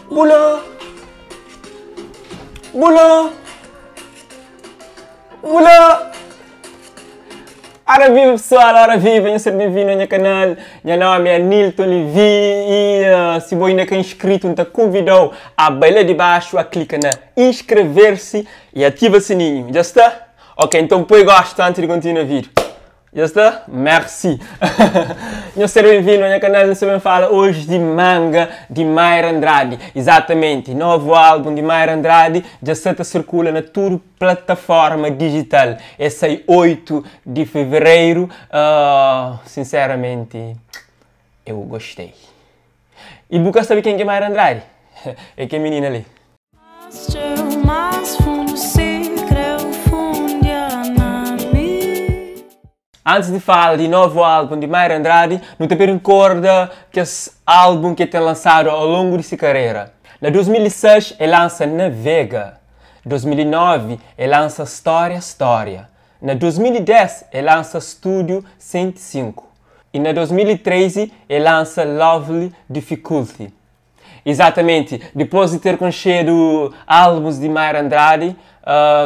Bula! Bula! Bula! Ora viva pessoal, ora viva, nhos ser benvindu na nha kanal. Nha nomi é Nilton Levy e uh, si bo inda ka inscrito, N ta konvidau a bai la di baxu a klika na inscrever-se e ativa sininho. Dja sta? Ok, então põe gosto antes de continuar o vídeo. Dja sta? Merci! Nhos ser benvindu na nha kanal, nu sta ben fala oji di Manga di Mayra Andrade. Exatamente, novu álbum di Mayra Andrade dja sta ta sirkula na tudu plataforma digital. E sai 8 di fevereiru. Uh, sinseramenti, eu gostei. E bu ka sabe ken ki é Mayra Andrade? É kel minina li. Antis di fala di novu álbum di Mayra Andrade, nu ta pede nkorda kes álbum ki el ten lansadu ao longu di si karera. Na 2006 el lansa Navega, 2009 el lansa Stória Stória, na 2010 el lansa Stúdio 105 y na 2013 el lansa Lovely Difficulty. Izatamenti, dipôs di ter konxedu álbuns di Mayra Andrade,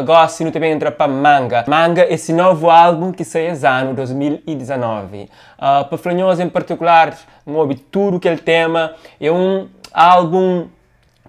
gósi nu ta ben entra pa Manga. Manga é si novu álbun ki sai es anu, 2019. Pa fla nhos en partikular, N obi tudu kel tema, é un álbun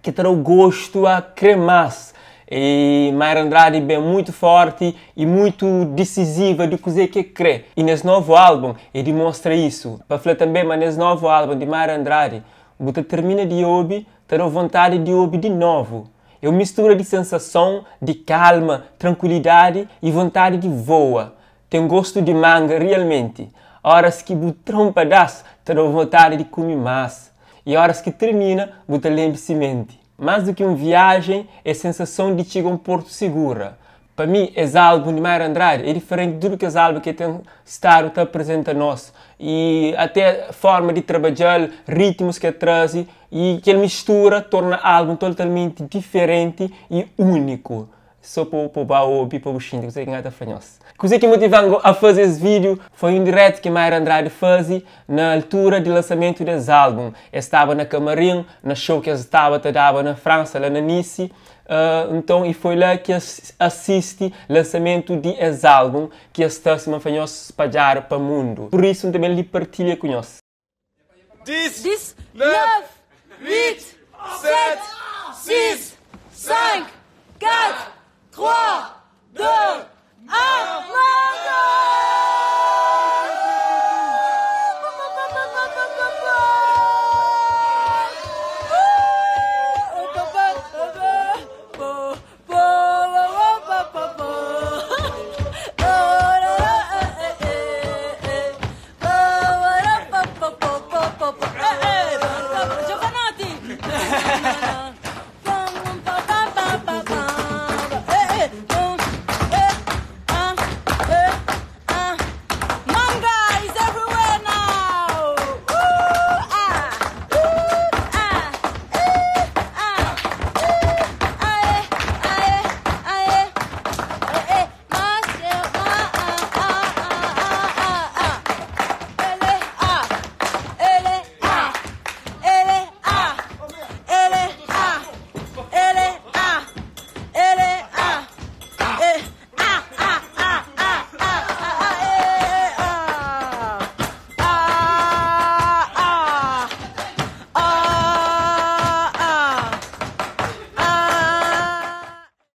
ki ta da-u gostu a kre más. E Mayra Andrade ben mutu fórti i mutu disiziva di kuzê ki el krê. I nes novu álbun el dimostra isu. Pa fla tanbê ma nes novu álbun di Mayra Andrade Bu ta tirmina di obi, ta da-u vontadi di obi di novu. É un mistura di sensason di kalma, trankuilidadi i vontadi di voa. Ten gostu di manga rialmenti. Óras ki bu tra un padás, ta da-u vontadi di kume más. I óras ki tirmina, bu ta lenbe simenti. Más di ki un viajen, é sensason di txiga un portu sigura. Pa mi, es álbun di Mayra Andrade é diferenti di tudu kes álbun ki el ten stadu ta aprizenta nos. I até forma di trabadja-l, ritmus ki el traze i kel mistura torna álbun totalmenti diferenti i úniku. So pa bu ba obi pa bu xinti kuzê ki N ka ta fla nhos. Kuzê ki motiva-m a faze es vídiu foi un diretu ki Mayra Andrade faze na altura di lansamentu di es álbun. El staba na kamarin, na show ki es staba ta daba na Fransa, la na Nice. Nton, i foi la ki es asisti lansamentu di es álbun ki es sta, sima N fla nhos, spadjadu pa mundu. Pur isu, N ta ben li partilha ku nhos. 10, 9, 8, 7, 6, 5, 4, 3, 2, 1, Manga!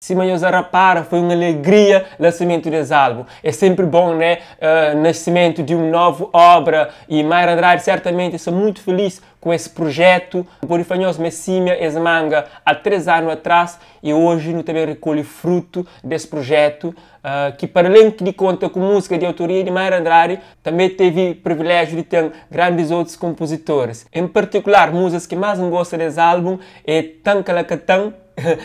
Sima nhos a rapara foi un alegria lançamento des álbum. É sempre bom né nascimento di un novu obra e Mayra Andrade certamente sta muito feliz ku es projetu. N pode fla nhos ma es simia es manga há 3 anu atrás e hoje nu ta ben recolhe fruto des projetu ki para além di konta ku múzika di autoria di Mayra Andrade també tevi priviléjiu di ten grandis otus konpozitoris. Em partikular múzikas ki más N gosta des álbum é Tan Kalakatan,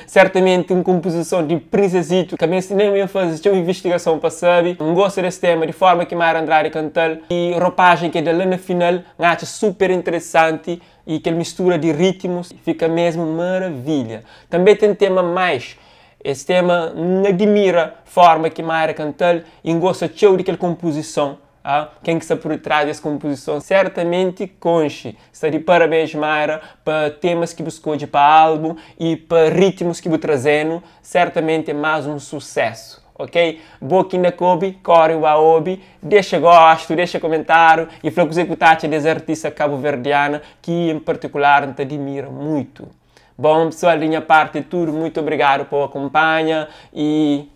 Sertamenti un konpozison di Prinsesito ka meste nen ben faze txeu invistigason pa sabe. N gosta des tema, di forma ki Mayra Andrade kanta-l i ropajen ki el da la na final N atxa super interesanti i kel mistura di ritmus fika mesmu maravilha. Tanbe ten tema Mais. Es tema N adimira forma ki Mayra kanta-l i N gosta txeu di kel konpozison. Ah, ken ki sta por detrás des kompozison sertamenti konxe. Sta di parabéns Mayra pa temas ki bu skodje pa álbum y pa ritmos ki bu traze-nu, sertamenti é más un susésu, ok? Bo ki inda ka obi, kóre ba obi, dexa gostu, dexa komentáriu y fla kuzê ki bu ta atxa des artista kabuverdiana ki en partikular N ta adimira muitu. Bon pesoal, di nha parti é tudu, muitu obrigadu pa akonpanha y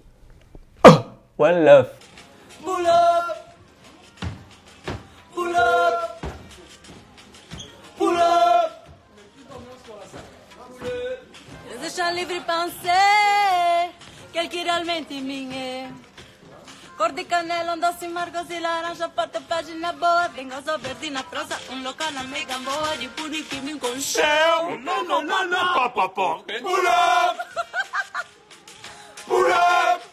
one love! Pull up! Pull up! Pull up! Dexa livre pensar Kel ki realmente min é Cor de canela, um doce margos e laranja Porta página boa, dengosa verde na prosa Um local na mega boa, de puri que me Céu, não, não, não, não, pá, pá, pá. Pull up! Pull up!